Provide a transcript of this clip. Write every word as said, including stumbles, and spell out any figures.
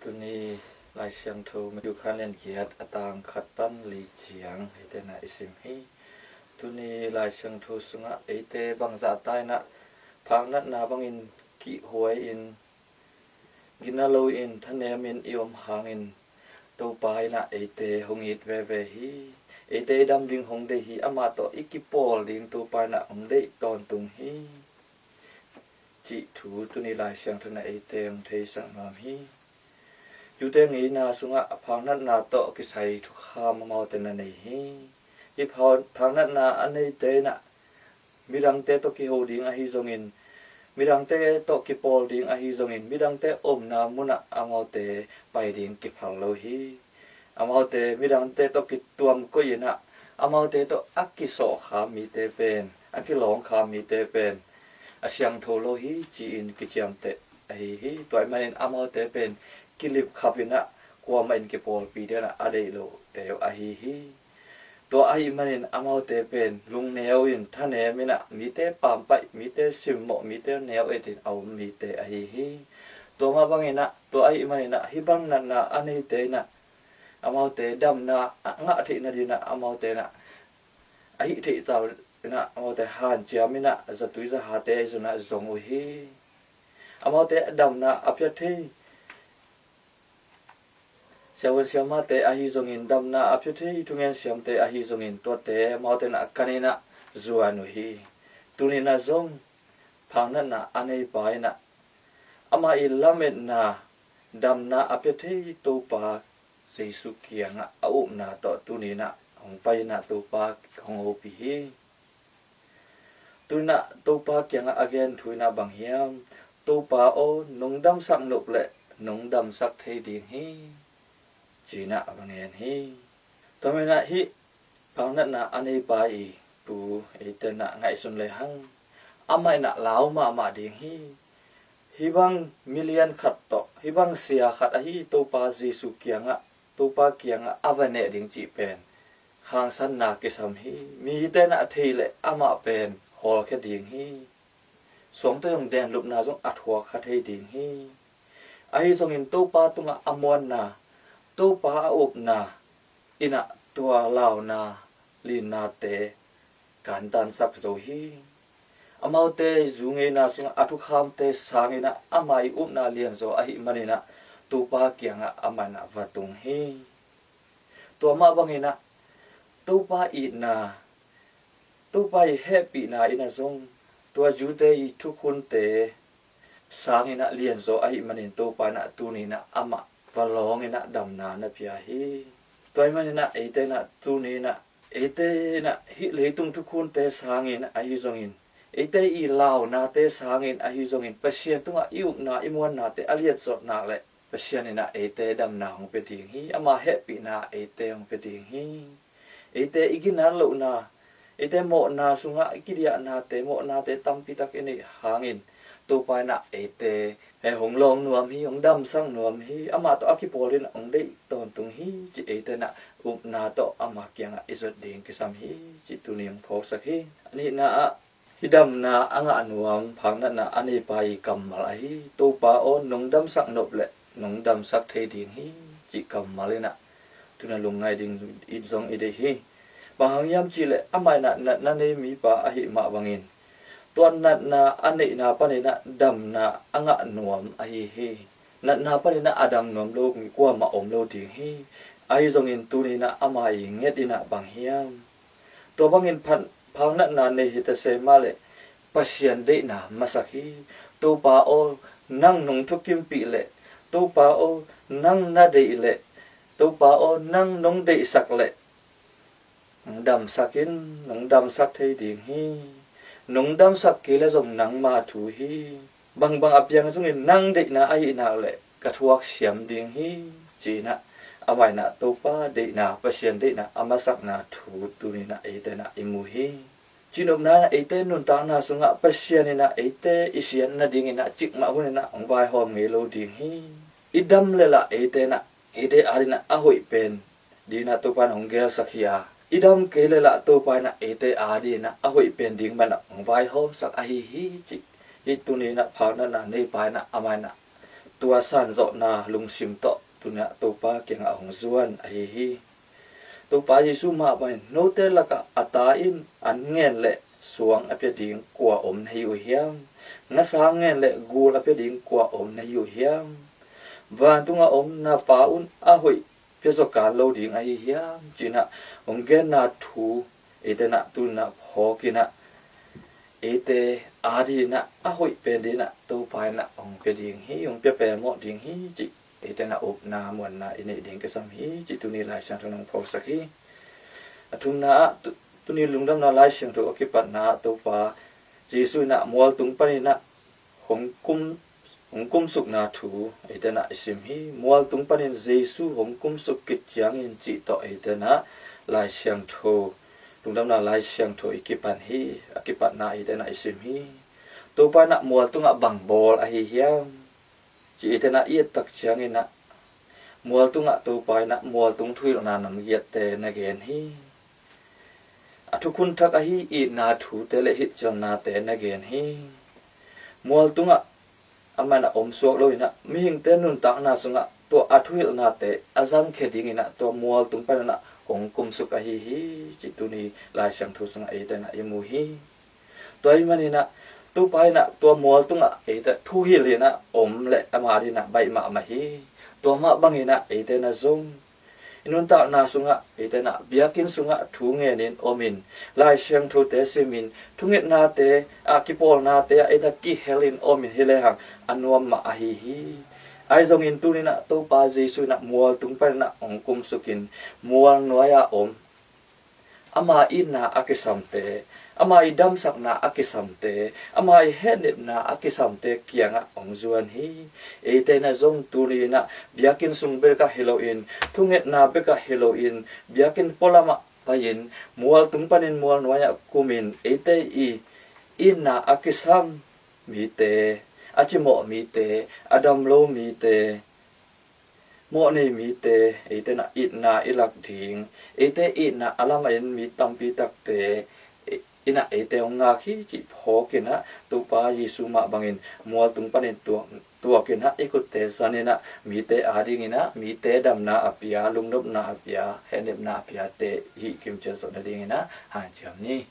Tuni Lai Siangtho Matthew khan lian giat a tang khat pan li ciang eite na i sim hi. Tuni Lai Siangtho sungah eite bangzah ta inah phaknatna bangin kihhuai in, gina lo in, thanem in i om hangin Topa inah eite hong it veve hi. Eite i dam ding hong deih hi. Amah tawh i kipawl ding Topa inah hong deih tawntung hi, cih thu tuni Lai Siangtho na eite hong theisak nuam hi. Tuate ngeina sungah phaknatna tawh kisai thukham amaute na nei hi. Hih phak- phaknatna a neite inah midangte tawh kiho ding ahi zongin, midangte tawh kipawl ding ahi zongin, midangte omna munah amaute pai ding kiphal lo hi. Amaute midangte tawh kituam koih inah amaute tawh a kisawhkham mite pen, a kilawngkham mite pen a siangtho lo hi, ci-in kiciamteh ahi hi. Tua ahih manin amaute pen kilipkhap inah kuamah in kipawlpih ding inah a deih lohte uh ahi hi. Tua ahih manin amaute pen lungneu in, thanem inah mite pampaih, mite simmawh, mite neu et in a om mite ahi hi. Tua mah bang inah, tua ahih man inah hih bang natna a neite inah amaute damna a ngah theih nading inah amaute inah a hih theih tau inah amaute hanciam inah zatui zahate ahi zong inah zong uh hi. Amaute damna a pia thei siavuan siamahte ahi zongin, damna a pia thei thungen siamte ahi zongin, tuate amaute inah kan inah zuan uh hi. Tuni inah zong phaknatna a neipa inah amah i lametna, damna a pia thei Topa Jesuh kiangah a upna tawh tuni inah hong pai inah Topa hong hopih hi. Tu inah Topa kiangah a gen thu inah bang hiam? Topa aw, nong damsak nop leh nong damsak thei ding hi, ci inah a va ngen hi. Tua man inah hih phaknatna a neipa i thu eite inah ngaihsun lehang, amah inah lau mahmah ding hi. Hih bang milian khat tawh, hih bang sia khat ahi Topa Jesuh kiangah, Topa kiangah a va neh ding cih pen hangsanna kisam hi. Mite inah a thei leh amah pen hawlkhia ding hi. Suangta zong denlupna zong a thuak kha thei ding hi. Ahi zongin Topa tungah a muanna, Topa a upna inah tua launa linnate kantansak zo hi. Amaute zu ngeina sungah a thukhamte sang inah ama i upna lianzaw ahih man inah Topa kiangah amah inah va tung hi. Tua mah bang inah Topa itna, Topa i hehpihna inah zong tua zute i thukhunte sang inah lianzaw ahih manin Topa inah tuni inah amah va lawng inah damna na pia hi. Tua ahih man inah eite inah tuni inah eite inah hih leitung thukhunte sangin ahi zongin, eite i launate sangin ahi zongin, Pasian tungah i upna i muannate a liatzawh nak leh Pasian inah eite damna hong pia ding hi. Ama hehpihna eite hong pia ding hi. Eite i ginat lohna, eite mawhna sungah i kidiahnate, mawhnate tampitak i neih hangin Topa inah eite he hong lawng nuam hi, hong damsak nuam hi. Amah tawh a kipawl inah hong deih tawntung hi, cih eite inah upna tawh ama kiangah i zot ding kisam hi, cih tuni hong phawksak hi. A nihna ah, hih damna a ngah nuam phaknatna a neipa i kammal ahi, Topa aw, nong damsak nop leh nong damsak thei ding hi, cih kammal inah tuna lungngai ding i zong i deih hi. Bang hang hiam cih leh amah inah natna nei mipa ahih mah bangin, tua natna a neihna pan inah damna a ngah nuam ahi hi. Natna pan inah a dam nuam lo mi kuamah om lo ding hi. Ahi zongin tuni inah ama i nget inah bang hiam? Tua bangin phan- phaknatna nei hi ta se mah leh Pasian deihna masak hi. Topa aw, nang nong thukimpih leh, Topa aw, nang na deih leh, Topa aw, nang nong deihsak leh nong damsak in, nong damsak thei ding hi. Nong damsak kei leh zong nangma thu hi. Bangbang a piang zongin nang deihna ahih nak leh ka thuak siam ding hi, ci inah amah inah Topa deihna, Pasian deihna a masakna thu tuni inah eite inah i mu hi. Cinopna inah eite nuntakna sungah Pasian inah eite i siat nading inah cikmah hun inah hong vaihawm ngei lo ding hi. I dam leh lah eite inah eite ading inah a hoih pen ding inah Topa in hong gelsak hi a, i dam kei leh lah Topa inah eite ading inah a hoih pen ding mah inah hong vaihawmsak ahi hi, cih hih tuni inah phaknatna neipa inah amah inah Tua sanzawhna lungsim tawh tuni-ah Topa kiangah hong zuan ahi hi. Topa Jesu mah bangin note lakah a ta in an ngen le suang a pia ding kua om na hi uh hiam? Ngasa ngen le gul a pia ding kua om na hi uh hiam? Vantungah om na Pa un a hoih pia zaw kan lo ding ahi hiam? Ci-in ah hong genna thu eite in ah tuni-in ah phawkin ah eite adingin ah a hoih pen dingin ah Topa in ah hong pia ding hi, hong pia pemawh ding hi cih eite in ah upna muanna i neih ding kisam hi cih tuni Lai Siangtho in hong phawksak hi. A thumna ah tu-, tuni Lungdamna Lai Siangtho a kipatna ah Topa Jesu in ah mualtung panin ah hong kum, hong kumsukna thu eite in ah i sim hi. Mualtung panin Jesu hong kumsuk khit ciangin cih tawh eite in ah Lai Siangtho, Lungdamna Lai Siangtho i kipan hi. A kipatna eite in ah i sim hi. Topa in ah mualtungah bang bawl ahi hiam cih eite in ah i et tak ciangin ah mualtungah Topa in ah mualtung thuhilhna namgiatte na gen hi. A thukhun thak ahi itna thute le hilhcilnate na gen hi. Mualtungah amah in ah om suak lo in ah mihingte nuntakna sungah tua a thuhilhnate a zamkhia dingin ah tua mualtung panin ah hong kumsuk ahi hi cih tuni Lai Siangtho sungah eite in ah i mu hi. Tua ahih manin ah Topa in ah tua mualtungah eite thuhilh in ah om le ama dingin ah baih mahmah hi. Tua mah bangin ah eite in ah zong i nuntakna sungah eite in ah biakinn sungah thu ngenin omin, Lai Siangthote simin, thungetnate ah, kipawlnate ah eite in ah kihelin omin hi lehang a nuam mah ahi hi. Ahi zongin tuni-in ah Topa Jesu in ah mualtung panin ah hong kumsukin mual nuai-ah om ama itna a kisamte, ama i damsakna a kisamte, ama i hehnepna a kisamte kiangah hong zuan hi. Eite in ah zong tuni-in ah biakinn sung bekah hi loin, thungetna bekah hi loin, biakinn pualamah pai-in mualtung panin mual nuai-ah kumin eite i itna a kisam mite, a cimawh mite, a dam lo mite, mawh nei mite eite in ah itna i lak ding, eite itna a lamah in mi tampi takte in ah eite hong ngak hi cih phawkin ah Topa Jesu mah bangin mualtung panin tuak, tuakin ah i khutte zanin ah mite adingin ah mite damna a pia, lungnopna a pia, hehnepna a piate i hih kimciat zawh nadingin ah hanciam ni.